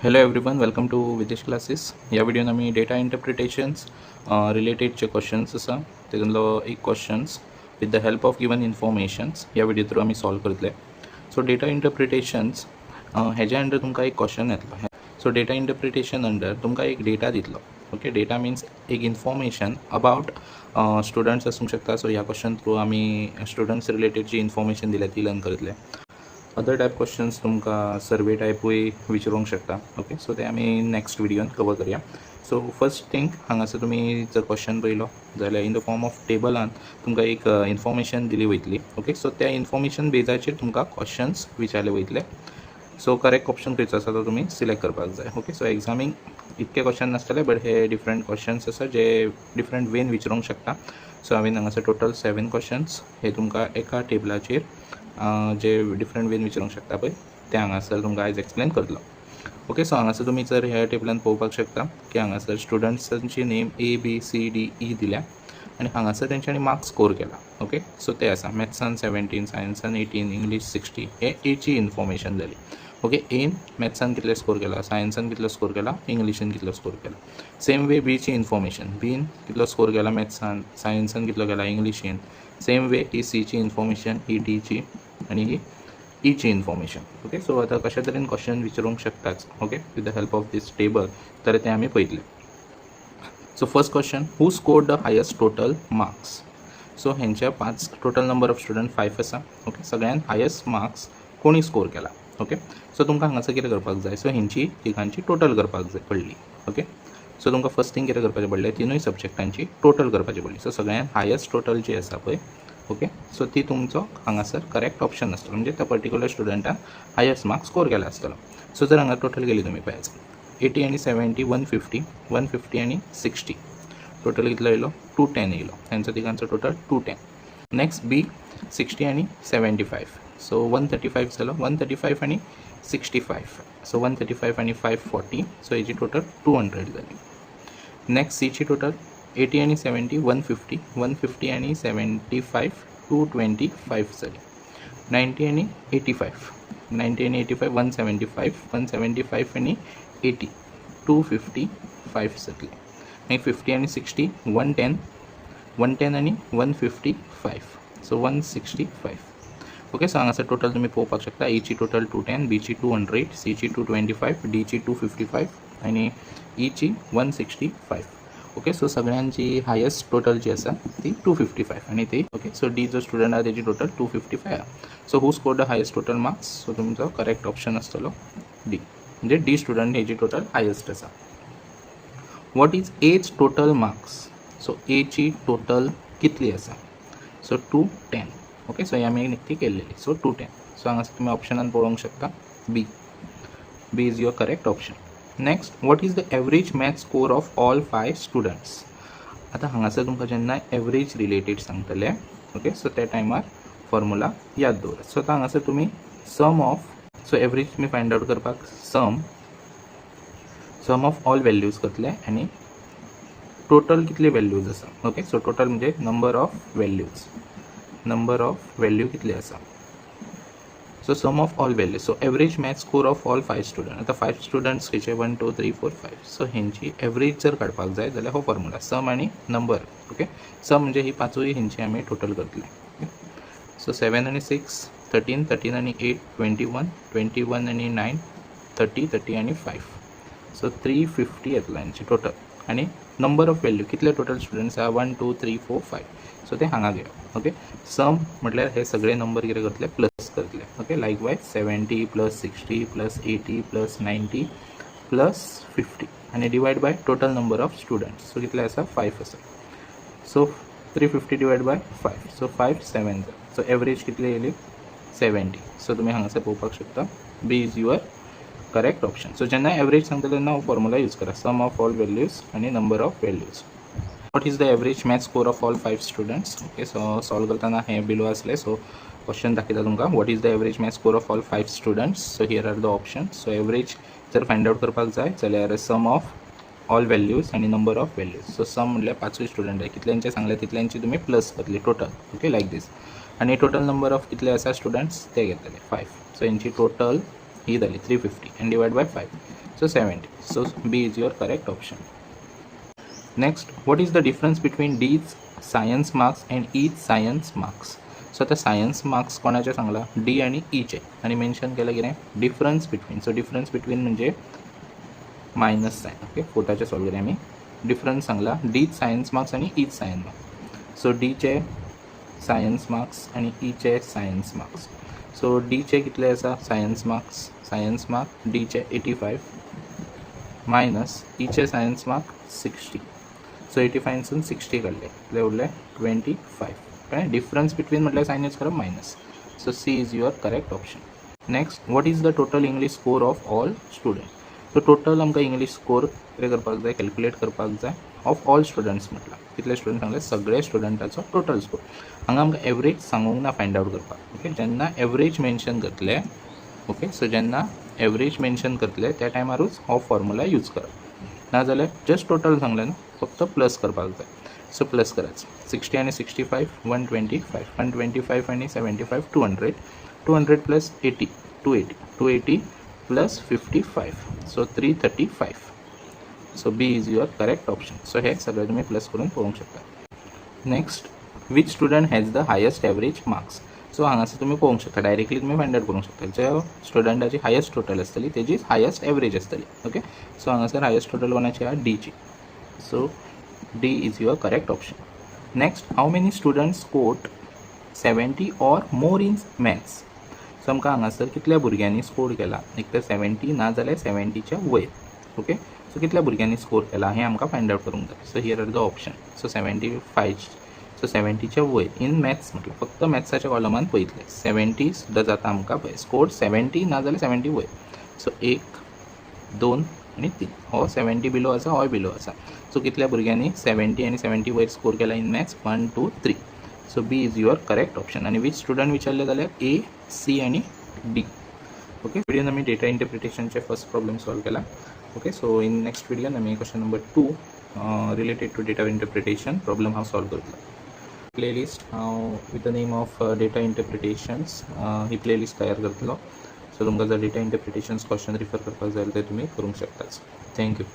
Hello everyone, welcome to Videsh Classes. ह्या व्हिडिओन आमी data इंटरप्रिटेशन्स रिलेटेडचे questions आसा, तेतूंतलो एक questions with the help of given informations ह्या व्हिडिओ थ्रू आमी सॉल्व करतले. सो डेटा इंटरप्रिटेशन्स हेज्या अंडर तुमकां एक क्वेश्चन येतलो. सो डेटा इंटरप्रिटेशन अंडर तुमकां एक डेटा दितलो. ओके, डेटा मिन्स एक इन्फॉर्मेशन अबाउट स्टुडंट्स आसूंक शकता. सो ह्या क्वेश्चन थ्रू आमी स्टुडंट्स रिलेटेड जी इन्फॉर्मेशन दिल्या ती लर्न करतले. अदर टायप क्वेश्चन्स तुमकां सर्वे टायपूय विचारूंक शकता. ओके, सो ते आमी नेक्स्ट व्हिडियोन कवर करया. सो फर्स्ट थिंग, हांगासर तुमी जर क्वेश्चन पळयलो जाल्यार इन the form of टेबलान तुमकां एक इन्फॉर्मेशन दिली वयतली. ओके, सो त्या इन्फॉर्मेशन बेजाचेर तुमकां क्वेश्चन्स विचारले वयतले. सो करेक्ट ऑप्शन खंयचो आसा तो तुमी सिलेक्ट करपाक जाय. ओके, सो एग्जामीक इतके क्वेश्चन नासतले, बट हे डिफरंट क्वेश्चन्स आसा जे डिफरंट वेन विचारूंक शकता. सो हांवें हांगासर टोटल सेवन क्वेश्चन्स हे तुमकां एका टेबलाचेर जे डिफरंट वेन विचारूंक शकता पळय, ते हांगासर तुमकां आयज एक्सप्लेन करतलो. ओके, सो हांगासर तुमी जर ह्या टेबलान पळोवपाक शकता की हांगासर स्टुडंट्सांची name A, B, C, D, E दिल्या आनी हांगासर तेंच्यांनी मार्क्स स्कोर केला. ओके, सो ते आसा मॅथ्सान 17, सायन्सान 18, इंग्लीश 60. हे एची इन्फॉर्मेशन जाली. ओके, एन मॅथ्सान कितले स्कोर केला, सायन्सान कितलो स्कोर केला, इंग्लिशीन कितलो स्कोर केला. सेम वे बीची इन्फॉर्मेशन, बीन कितलो स्कोर केला मॅथ्सान, सायन्सान कितलो केला, इंग्लिशीन. सेम वे ही सीची इन्फॉर्मेशन, ही डीची आनी ही ईची इन्फॉर्मेशन. ओके, सो आतां कशा तरेन क्वेश्चन विचारूंक शकताच, okay, with the help of this table, तर ते आमी पळयतले. So first question, who score the highest total marks? So हेंच्या पांच, total number of student five आसा. ओके, सगळ्यान हायस्ट मार्क्स कोणी स्कोर केला? ओके, सो तुमकां हांगासर कितें करपाक जाय? सो हेंची तिगांची टोटल करपाक जाय पडली. ओके, सो तुमकां फर्स्ट थिंग कितें करपाचें पडलें? तिनूय सब्जेक्टांची टोटल करपाची पडली. सो सगळ्यान हायस्ट टोटल जी आसा पळय, ओके, सो ती तुमचो हांगासर करेक्ट ऑप्शन आसतलो, म्हणजे त्या पर्टिक्युलर स्टुडंटान हायस्ट मार्क्स स्कोर केला आसतलो. सो जर हांगा टोटल केली तुमी, पळयात, 80 आनी 70 150, 150 आनी 60, टोटल कितलो येयलो? 210 येयलो. हेंचो तिगांचो total 210. Next B, 60 आनी 75, सो 135 जालो. 135 आनी 65, सो 135 आनी 5, 40. सो हेजी टोटल 200 जाली. नेक्स्ट सीची टोटल 80 आनी 70 150, 150 आनी 75 225 जाली. 90 आनी 85, 90 आनी 85 175, 175 आनी 80 255 जातली. मागीर 50 आनी 60 110, 110 आनी 155, सो 165. ओके, सो हांगासर टोटल तुमी पळोवपाक शकता, एची टोटल 210, बीची 200, सीची 225, डीची 255 आनी ईची 165. ओके, सो सगळ्यांची हायस्ट टोटल जी आसा ती 255 आनी ती, ओके, सो डी जो स्टुडंट आहा तेजी टोटल 255 आहा. So who score the highest total marks? So तुमचो करेक्ट ऑप्शन आसतलो डी, म्हणजे डी स्टुडंट हेजी टोटल हायस्ट आसा. What is A's total marks? So Aichi total कितली आसा? सो 210. ओके, सो ही आमी निकती केल्लेली. सो 210. सो हांगासर तुमी ऑप्शनान पळोवंक शकता, B. B is your correct option. Next, what is the average math score of all five students? आतां हांगासर तुमकां जेन्ना एवरेज रिलेटेड सांगतले, ओके, सो त्या टायमार फॉर्मुला याद दवरात. सो आतां हांगासर तुमी सम ऑफ, सो एवरेज तुमी फायंड आउट करपाक sum of all values करतले आनी टोटल कितले व्हॅल्यूज आसा. ओके, सो टोटल म्हणजे number of values, number of value कितले आसा. So sum of all value, so average math score of all five student. आतां फायव स्टुडंट्स खंयचे? One, two, three, four, five. So हेंची average जर काडपाक जाय जाल्यार हो फॉर्मुला, सम आनी नंबर. ओके, सम म्हणजे ही पांचूय हेंची आमी टोटल करतले. ओके, सो 7 आनी 6 13, 13 आनी 8 21, 21 आनी 9 30, 30 आनी 5, सो 350 येतलो हेंची टोटल. आनी नंबर ऑफ व्हॅल्यू कितले टोटल स्टुडंट्स आहा? One, two, three, four, five. So ते हांगा घेवप. ओके, सम म्हटल्यार हे सगळे नंबर कितें करतले? प्लस करतले. Okay, likewise 70 plus 60 plus 80 plus 90 plus 50 आनी divide by total number of students. So कितले आसा? फायव आसा. So 350 divide by five, so five seven. So average कितली येयली? 70. सो तुमी हांगासर पळोवपाक शकता, B is your correct option. So जेन्ना एवरेज सांगता तेन्ना हो फॉर्मुला यूज करा, सम ऑफ ऑल व्हॅल्यूज आनी number of values. What is the average math score of all five students? Okay, so solve करताना हे बिलो आसले, सो क्वेश्चन दाखयता तुमकां. What is the average math score of all five students? So here are the option. So average जर find out करपाक जाय जाल्यार सम of all values आनी नंबर ऑफ व्हॅल्यूज. सो सम म्हटल्यार पांचूय स्टुडंट आहे, कितल्यांचे सांगले तितल्यांची तुमी प्लस करतली टोटल, ओके, लायक दीस. आनी टोटल नंबर ऑफ कितले आसा स्टुडंट्स ते घेतले, फायव. सो हेंची टोटल ही जाली 350 आनी divide by five. So 70. So B is your correct option. Next, what is the difference between D's science marks and E's science marks? So आता science marks कोणाचे सांगला? डी आणि ईचे. आणि मेन्शन केलं कितें? Difference between. So difference between म्हणजे minus sign. Okay, फोटाचे solve करूया आमी. डिफरन्स सांगला, डीज सायन्स मार्क्स आणि ईज सायन्स मार्क्स. सो डीचे सायन्स मार्क्स आणि ईचे सायन्स मार्क्स. सो डीचे कितले आसा सायन्स मार्क्स? सायन्स मार्क डीचे 85 मायनस ईचे सायन्स मार्क 60. सो 85नसून 60 काडले, कितले उरले? 25. कळ्ळें? डिफरन्स बिटवीन म्हटल्यार सायन यूज करप minus. So C is your correct option. Next, what is the total English score of all student? So total आमकां इंग्लीश स्कोर कितें करपाक जाय? कॅल्क्युलेट करपाक जाय. ऑफ ऑल स्टुडंट्स म्हटलां. कितले स्टुडंट सांगले? सगळे स्टुडंटाचो टोटल स्कोर. हांगा आमकां एवरेज सांगूंक ना फायंड आवट करपाक. ओके, जेन्ना एवरेज मेन्शन करतले, ओके, सो जेन्ना एवरेज मेन्शन करतले त्या टायमारूच हो फॉर्मुला यूज करप. नाजाल्यार जस्ट टोटल सांगलें न्हू, फक्त प्लस करपाक जाय. सो प्लस करायचं. 60 आणि 65, 125. 125 आणि 75, 200. 200 plus 80, 280. 280 plus 55, so 335. So B is your correct option. So हे सगळें तुमी प्लस करून पळोवंक शकता. Next, which student has the highest average marks? So हांगासर तुमी पळोवंक शकता, डायरेक्टली तुमी फायंड आउट करूंक शकता. ज्या स्टुडंटाची हायस्ट टोटल आसतली तेजी हायस्ट एवरेज आसतली. ओके, सो हांगासर हायस्ट टोटल कोणाची आहा? डीची. So D is your correct option. Next, how many students scored 70 or more in maths? So आमकां हांगासर कितल्या भुरग्यांनी स्कोर केला, एक तर 70 ना जाल्यार 70च्या वयर. ओके, सो कितल्या भुरग्यांनी स्कोर केला हें आमकां फायंड आउट करूंक जाय. So here are the option. So 75, so 70च्या वयर इन मॅथ्स म्हटल्यार फक्त मॅथ्साच्या कॉलमान पळयतले. 70 सुद्दां जाता आमकां पळय. स्कोर 70 ना जाल्यार 70 वयर. सो एक, दोन आनी तीन. हो 70 बिलो आसा, होय बिलो आसा. सो कितल्या भुरग्यांनी 70 आनी 70 वयर स्कोर केला in maths? One, two, three. So B is your correct option. आनी वीच स्टुडंट विचारले जाल्यार ए, सी आनी डी. ओके, व्हिडियोन आमी डेटा इंटरप्रिटेशनचे फर्स्ट प्रॉब्लेम सॉल्व केला. Okay, so in next व्हिडियोन आमी question number 2 related to data interpretation problem हांव solve करतलो. Playlist हांव with the name of data interpretations he playlist तयार करतलो. सो तुमकां जर डेटा इंटरप्रिटेशन्स क्वेश्चन रिफर करपाक जाय जाल्यार ते तुमी करूंक शकतात. Thank you.